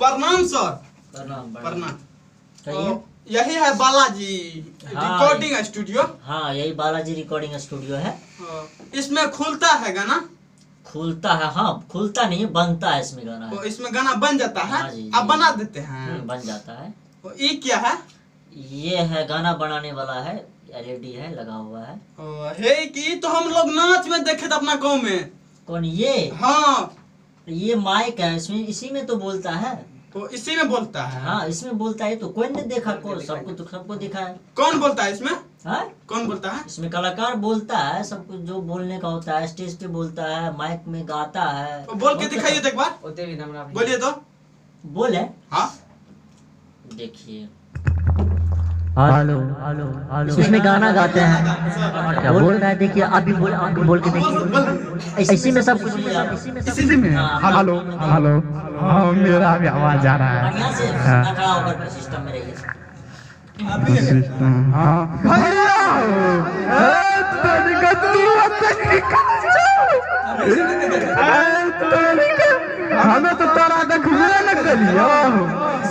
प्रणाम सर। प्रणाम। प्रणाम। कहिए। तो यही है बालाजी हाँ, रिकॉर्डिंग स्टूडियो। हाँ, यही बालाजी रिकॉर्डिंग स्टूडियो है। इसमें खुलता है गाना? खुलता है, हाँ, खुलता नहीं बनता है इसमें गाना। तो इसमें गाना बन जाता है? हाँ जी, आप जी। बना देते हैं? बन जाता है। तो ये क्या है? ये है गाना बनाने वाला है, एलईडी है लगा हुआ है। ओ, है कि तो हम लोग नाच में देखे थे अपना गांव में। कौन ये? हाँ। ये माइक है इसमें, इसी में तो बोलता है। तो इसी में बोलता है? हाँ, इसमें बोलता है। तो कोई नहीं देखा, को सबको तो सबको देखा है। कौन बोलता है इसमें? हाँ? कौन बोलता है? इसमें कलाकार बोलता है, सब कुछ जो बोलने का होता है स्टेज पे बोलता है, माइक में गाता है। तो बोल के दिखाइए तो एक बार। ओते भी नमरा भी। बोलिए तो। बोले? हाँ। देखिए। हेलो हेलो हेलो, इसमें गाना गाते हैं। क्या बोल रहा है? देखिए अभी बोल, अभी बोल के देखिए। इसी में सब कुछ, इसी में। हेलो हेलो, हाँ मेरा भी आवाज आ रहा है। बढ़िया से हाँ। खड़ा होकर सिस्टम में रहिए। सिस्टम, हाँ भैया, ए, तनिक तू तनिक, हमें तो तोरा देखबे न करियो।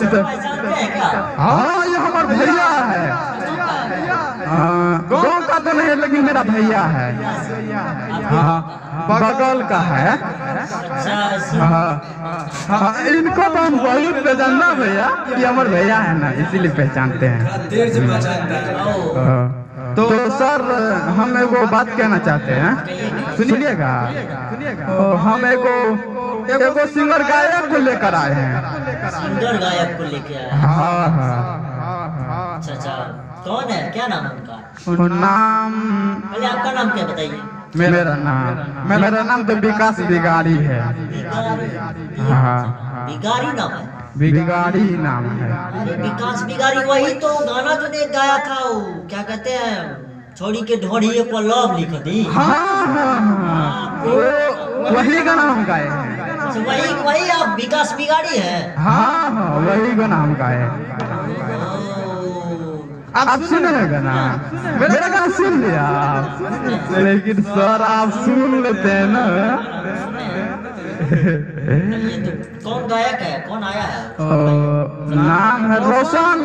पहचानते हैं क्या? हाँ, ये हमार भैया है। हाँ, गाँव का तो नहीं लेकिन मेरा भैया है। हाँ, बगल का है। अच्छा, ऐसे। हाँ हाँ, इनको तो हम बहुत पहचानना भैया, ये हमारे भैया है ना, इसीलिए पहचानते हैं। देर से पहचानता है। ओ, हाँ। तो सर हम एगो बात कहना चाहते हैं, सुनिएगा। तो हम एगो एगो सिंगर गायक को लेकर आए हैं। सिंगर गायक को लेके आए हैं। हाँ हाँ। अच्छा अच्छा, कौन है, क्या नाम है उनका? और नाम, पहले आपका नाम क्या बताइए? मेरा नाम तो विकास बिगाड़ी है। बिगाड़ी। हाँ। बिगाड़ी नाम है? बिगाड़ी नाम है। अरे विकास बिगाड़ी, वही तो गाना जो ने गाया था वो क्या कहते हैं, छोड़ी के ढोड़ी पर लव लिख दी। हाँ हाँ हाँ, वो वही गाना हम गाए हैं। अच्छा, वही वही आप विकास बिगाड़ी है? हाँ हाँ, वही गाना हम गाए हैं। ओ, आप सुने हैं गाना? मेरा गाना सुन लिया आप? लेकिन सर आप सुन लेते हैं ना। ये तो कौन गायक है, कौन आया है? ओ, नाम है रोशन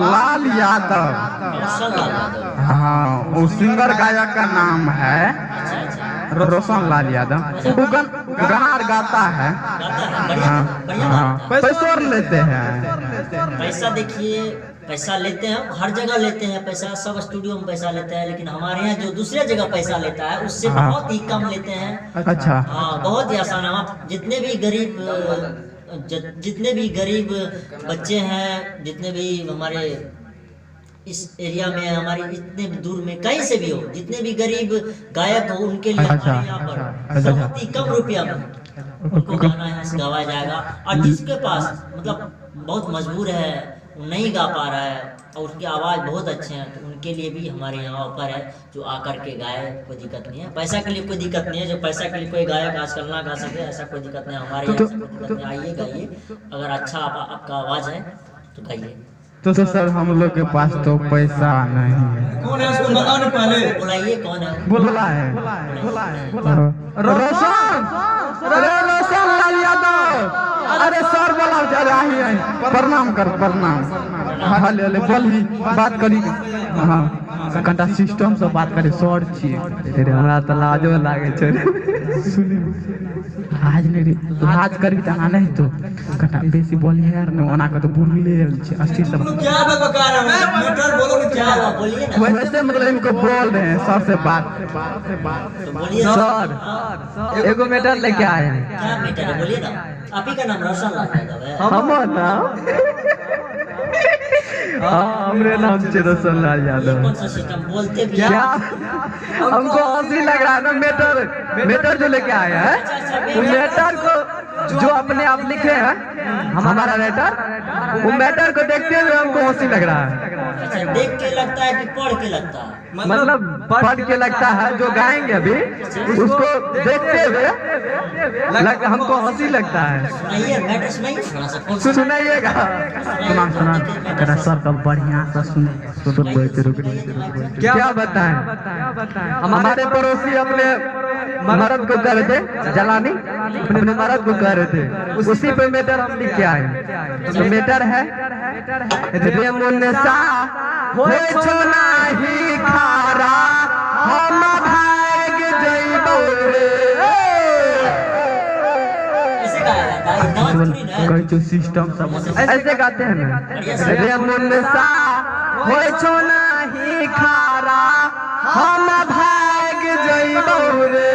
लाल यादव। रोशन लाल यादव। हाँ, वो सिंगर गायक का नाम है अच्छा अच्छा, रोशन लाल यादव। वो गाना गाता है। गाता है, बढ़िया। हाँ बढ़िया हाँ, गाता है। पैसा और लेते हैं। पैसा देखिए, पैसा लेते हैं, हर जगह लेते हैं पैसा, सब स्टूडियो में पैसा लेते हैं, लेकिन हमारे यहाँ जो दूसरे जगह पैसा लेता है उससे हाँ। बहुत ही कम लेते हैं। अच्छा। हाँ, बहुत ही आसान है। आप जितने भी गरीब जितने भी गरीब बच्चे हैं, जितने भी हमारे इस एरिया में, हमारे इतने दूर में कहीं से भी हो, जितने भी गरीब गायक हो उनके लिए अच्छा, हमारे यहाँ पर अच्छा, बहुत ही कम रुपया में उनको गाना यहाँ से गवाया जाएगा। और जिसके पास मतलब बहुत मजबूर है, नहीं गा पा रहा है और उसकी आवाज़ बहुत अच्छे हैं, तो उनके लिए भी हमारे यहाँ ऑफर है, जो आकर के गाए, कोई दिक्कत नहीं है। पैसा के लिए कोई दिक्कत नहीं है, जो पैसा के लिए कोई गायक आजकल ना गा सके ऐसा कोई दिक्कत नहीं है हमारे यहाँ, ऐसा कोई दिक्कत नहीं। आइए गाइए, अगर अच्छा आपका आवाज़ है तो गाइए। तो सर हम लोग के पास तो पैसा नहीं है। कौन है उसको बताओ ना पहले। बुलाइए, कौन है? बोला है रोशन, अरे रोशन लाल यादव, अरे सर बोला, अरे आई आई, प्रणाम कर, प्रणाम। हले हले बोली बात करी। हाँ, कनिटा सिस्टम से बात करी सर छियै। रे हमरा तऽ लाजो लागै छै। सुनी लाज नहीं रे, लाज करबी तऽ एना नहीं तो कनिटा बेसी बोलिहे यार ने, ओना के तो बुढ़ले छै अस्थिर सब। क्या बका रहा है मैटर, बोलो ना क्या क्या हुआ, बोलिए ना। वैसे मतलब इनको बोल रहे हैं सर से बात। तो बोलिए सर हाँ, एगो मैटर लेके आए हैं। क्या मैटर है, बोलिए ना। आप ही का नाम रोशन लाल यादव है? हमर नाम, हाँ हमरे नाम छै रोशन लाल ये यादव। कौन सा सिस्टम बोलते भी क्या हमको हंसी लग रहा है ना, मैटर मैटर जो लेके आए हैं, वो मैटर को जो अपने आप लिखे हैं हमारा मैटर, वो मैटर को देखते हुए हमको हंसी लग रहा है। अच्छा, देख के लगता है कि पढ़ के लगता है? मतलब पढ़ के लगता है, जो गाएंगे अभी उसको देखते हुए हमको हंसी लगता है। सुनाइए मैटर, सुनाइए थोड़ा सा, कौन सा? सुनाइएगा। सुना सुना तेरा सर का बढ़िया सा सुन। क्या बताएं, हमारे पड़ोसी अपने मर्द को कह रहे थे जलानी, अपने मर्द को कह रहे थे, उसी पे मैटर हम लिख के आए हैं। तो मैटर है रे मुन्सा होय छो नाही खारा हम भाग जइबो रे। ऐसे गाया जाता है, नाच थोड़ी ना है। कहीं जो सिस्टम सब ऐसे गाते हैं ना, रे मुन्सा होय छो नाही खारा हम भाग जइबो रे।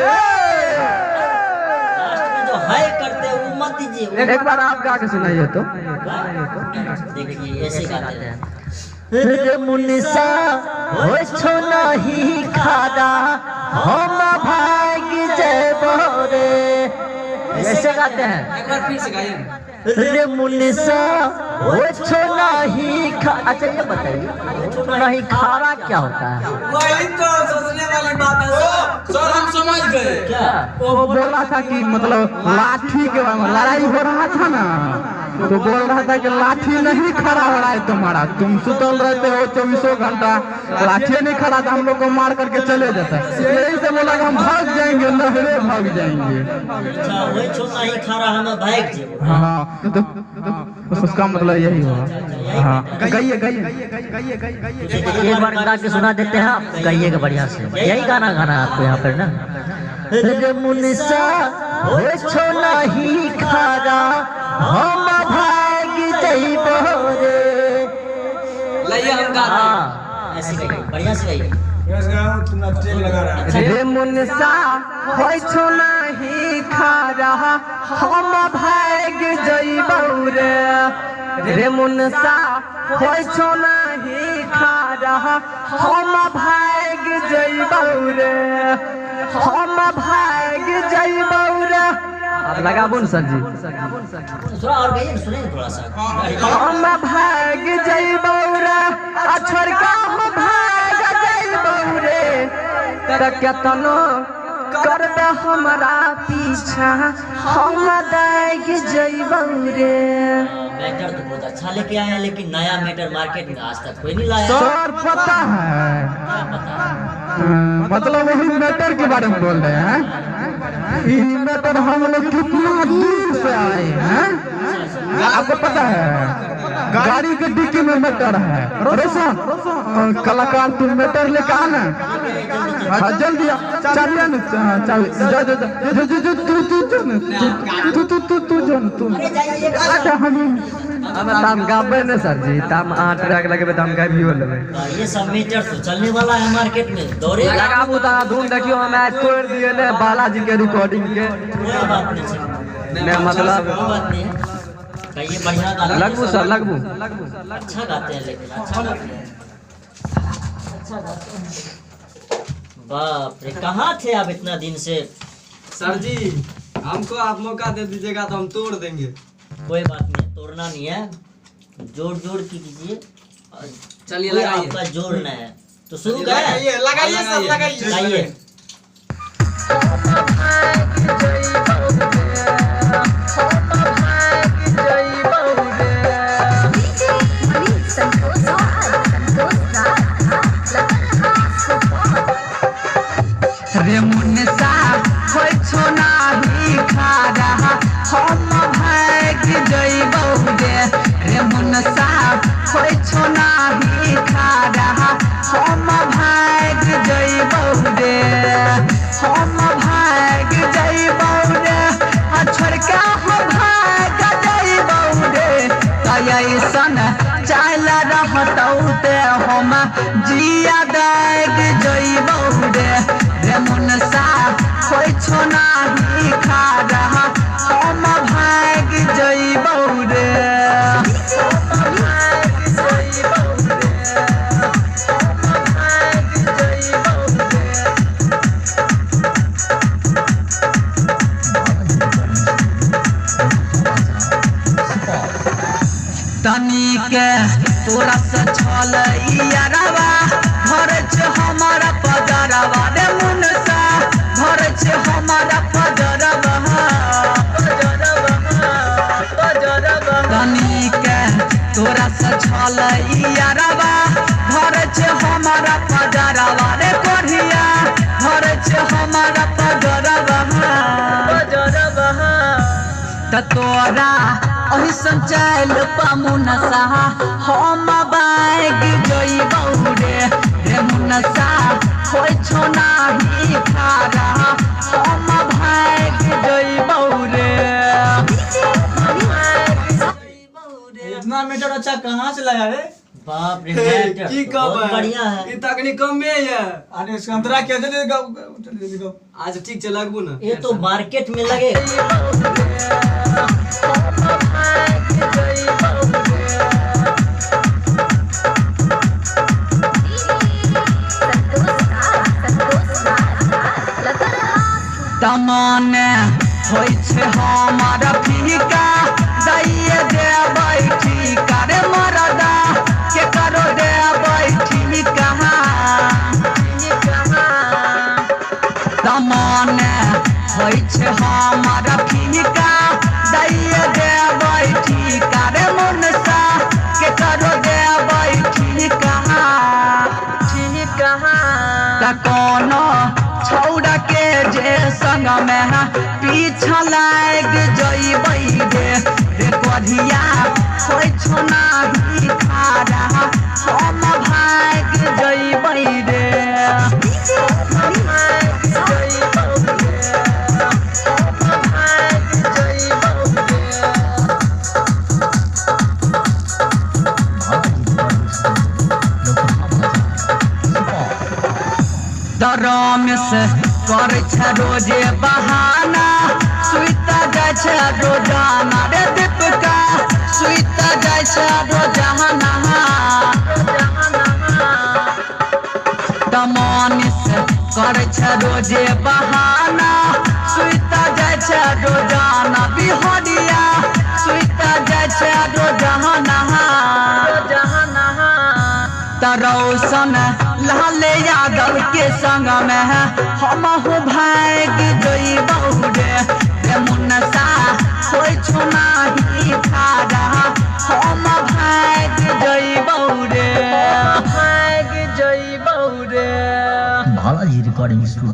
लास्ट में जो हाय करते हैं वो मत दीजिए। एक बार आप गा के सुनाइए तो। देखिए ऐसे गाते हैं। रे मुन्सा होय छो नाही खारा हम भाग जइबो रे। ऐसे गाते हैं। एक बार फिर से गाइए। रे मुन्सा होय छो नाही खा। अच्छा ये बताइए, नहीं खारा क्या होता है? वही तो सोचने वाली बात है सर। सर हम समझ गए। क्या वो बोला था कि मतलब लाठी के बारे में लड़ाई हो रहा था ना, तो बोल रहा था कि लाठी नहीं खड़ा हो रहा है तुम्हारा, तुम सुतल रहते हो 24 घंटा, लाठी नहीं खड़ा था, हम लोग को मार करके चले जाता है। यही से बोला कि हम भाग जाएंगे, नहरे भाग जाएंगे। अच्छा वही छो नहीं खारा हमें भाग जेबो। हाँ तो उसका मतलब यही हुआ। हाँ गाइए गाइए। एक बार गा के सुना देते हैं, आप गाइएगा बढ़िया से। यही गाना गाना है आपको यहाँ पर ना। रे मुन्सा होय छो नाही खारा हम भाग जइबो रे। लाइए हम गाते हैं। हाँ ऐसे गाइए, बढ़िया से गाइए। रे मुन्सा होय छो नाही खारा हम भाग जइबो रे। रे मुन्सा होय छो नाही खारा हम भाग जइबो रे, हम भाग जइबो रे। आप लगाबो न सर जी। थोड़ा और गाइए, सुनेंगे थोड़ा सा। हम भाग जइबो रे आ छोड़का हम भाग जइबो रे। त केतनो करबे हमरा पीछा हम दाग जइबो रे। मैटर तो बहुत अच्छा लेके आए हैं, लेकिन नया मैटर मार्केट में आज तक कोई नहीं लाया। सर पता है, क्या पता है? मतलब वही मैटर के बारे में बोल रहे हैं। ये मैटर हम लोग कितना दूर से आए हैं आपको पता है। गाड़ी के डिक्की में मैटर है। रोशन कलाकार तुम मैटर लेके आना। हाँ जल्दी चाबिया ना, चाबी जा जा जा जा जा तू तू तू तू तू तू जन तू। अच्छा हम हम गाबे ने सर जी, तम 8 लाख लगेबे त हम गाबियो लेबै। ये सब मीटर तो चलने वाला है मार्केट में, दौड़ेगा। लगाबू त धुन देखियो, हम आज तोड़ दिए ने बालाजी के रिकॉर्डिंग के। कोई बात नहीं सर, ने मतलब कोई बात नहीं है। ये बढ़िया गाना लगबू सर, लगबू। अच्छा गाते हैं, लेकिन अच्छा गाते हैं, अच्छा गाते हैं। बाप रे, कहाँ थे आप इतना दिन से? सर जी हमको आप मौका दे दीजिएगा तो हम तोड़ देंगे। कोई बात नहीं, तोड़ना नहीं है, जोड़ जोड़ की कीजिए। चलिए लगाइए, आपका जोड़ना है तो शुरू करें। लगाइए लगाइए सर, लगाइए लगाइए। रे मुन्सा होय छो नाही खारा हम भाग जइबो रे। रे मुन्सा होय छो नाही खारा हम भाग जइबो रे, हम भाग जइबो रे। आ छोड़का हम भाग जइबो रे। ऐसन चल रहतौ ते हम जिया दाग जइबो रे। रे मुन्सा होय छो नाही खारा हम भाग जइबो रे। तनिके तोरा से छल यारवा घर छे हमारा पजरवा। रे मुन्सा घर छे हमारा पजरवा, तनिके तोरा से छल यारवा घर छे हमारा पजरवा। रे कोढ़िया घर छे हमारा पजरवा, पजरवा। त तोरा ओहिसन चल पमुनसा हम बाग जइबौ रे रे मुनसा होय छौ नाही खारा हम भाग जइबौ रे। इतना मीटर अच्छा कहाँ से लाया रे? बाप रे मैटर की तो कम बहुत है बढ़िया है। ई तकनी कमे है। अरे इसका अंतरा क्या जल्दी गाओ, जल्दी जल्दी गाओ। आज ठीक छै लगबू ना। ये तो मार्केट में लगे। तमने होइ छै हमर फीका दैये देबै ठीका रे मरदा के करो देबै ठीका। तमने होइ छै हमर फीका दैये देबै ठीका रे मुनसा के करो देबै ठीका। त कोनो छौड़ा के जे संग में पीछा लाग जइबै रे रे कोढ़िया होइ छौ नाही खारा हम भाग जइबै रे। रमेश करै छै रोजे बहाना सुइता जाइ छै रोजाना रे दीपका सुइता जाइ छै रोजाना। तमनीस करै छै रोजे बहाना सुइता जाइ छै रोजाना बिहरिया सुइता जाइ छै रोजाना। रौशन लाल यादव के संग में हम भाग जइबौ रे रे मुनसा होइ छौ नाही खारा हम भाग जइबौ रे भाग जइबौ रे। Balaji recording studio.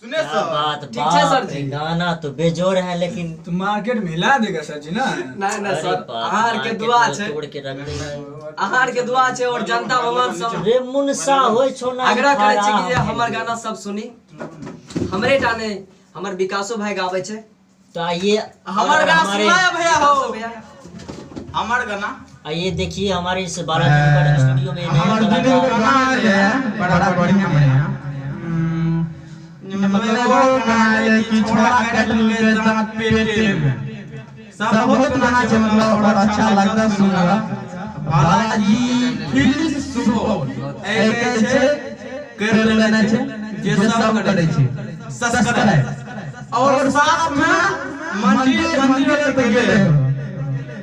सुने सर बात ठीक है सर जी। गाना तो बेजोड़ है लेकिन तो मार्केट में हिला देगा सर जी ना। ना ना सर आहार के दुआ छै, तोड़ के रख देगा। आहार के दुआ छै और जनता भगवान सब रे मुनसा होय छौ ना आग्रह करै छी कि जे हमर गाना सब सुनी। हमरे टा नहि हमर विकासो भाई गाबै छै। तो आइए हमर गाना सुनाया भैया हो हमर गाना। आइए देखिए हमारे इस बालाजी रिकॉर्डिंग स्टूडियो में नया कलाकार गाना है बड़ा बढ़िया बढ़िया। मतलब गाना कि छोड़ा कटल के दांत पेटे में सब बहुत गाना छै मतलब बड़ा अच्छा लगता सुनला। बालाजी फिल्म सुपौल एक छै कर लेना छै जे सब करै छै सब्सक्राइब और साथ में मंदिर मंदिर पे गेले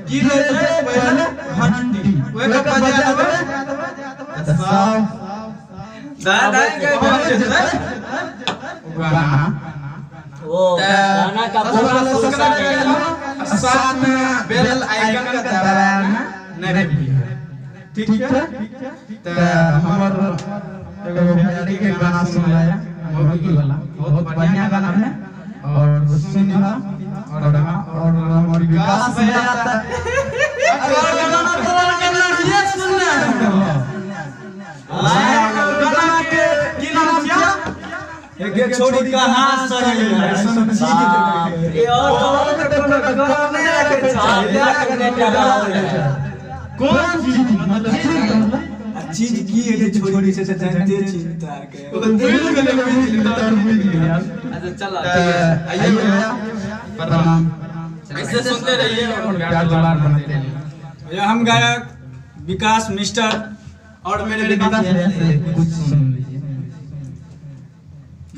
की ले छै पहले घंटी ओए के बजा देबै त सब दाएं दाएं के पहुंच जेतै वो गाना का पूरा सब्सक्राइब साथ में बेल आइकन का दबाना नहीं भूलिए ठीक है। त हमर एगो भैयारी के गाना सुनाया मोगी वाला बहुत बढ़िया गाना है और सुनिहा और और विकास भैया आता गाना तोरा गाना ये सुनना है गाना के की नाम क्या एक छोड़ी कहां सही है ये और नहीं रखे छै कौन चीज मतलब चीज की है छोड़ी से जानते चीज तार के मिल गेलै तार मिल गेलै। अच्छा चलो आइए भैया प्रणाम। ऐसे सुनते रहिए और प्यार दुलार बनाते रहिए। भैया हम गायक विकास मिस्टर और मेरे विकास भैया से कुछ सुन लीजिए।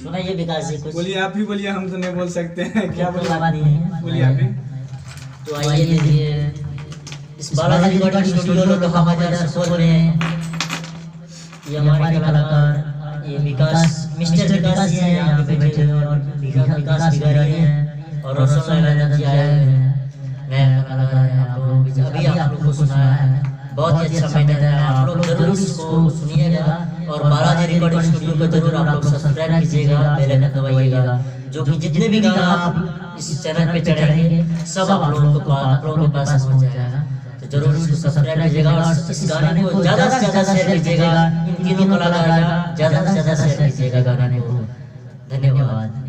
सुनाइए विकास जी कुछ बोलिए। आप ही बोलिए, हम तो नहीं बोल सकते हैं। क्या बोलिए बोलिए आप ही। तो आइए देखिए इस बालाजी रिकॉर्डिंग स्टूडियो लोकहा बाजार सुपौल में ये हमारे कलाकार ये विकास मिस्टर विकास जी हैं यहाँ पे बैठे हुए और विकास बिगाड़ी हैं और रोशन लाल जी आए हुए हैं। नया कलाकार है, आप लोगों के अभी आप लोगों को सुनाया है, बहुत ही अच्छा मैटर है। आप लोग जरूर इसको सुनिएगा और बालाजी रिकॉर्डिंग स्टूडियो को जरूर आप लोग सब्सक्राइब कीजिएगा, बेल आइकन दबाइएगा। जो कि जितने भी गाना आप इस चैनल पे चढ़ेंगे सब आप लोगों को आप लोगों के पास पहुंच जाएगा। तो जरूर इसको सब्सक्राइब कीजिएगा और इस गाने को ज़्यादा से ज़्यादा शेयर कीजिएगा। इन तीनों कलाकार का ज़्यादा से ज़्यादा शेयर कीजिएगा गाने को। धन्यवाद।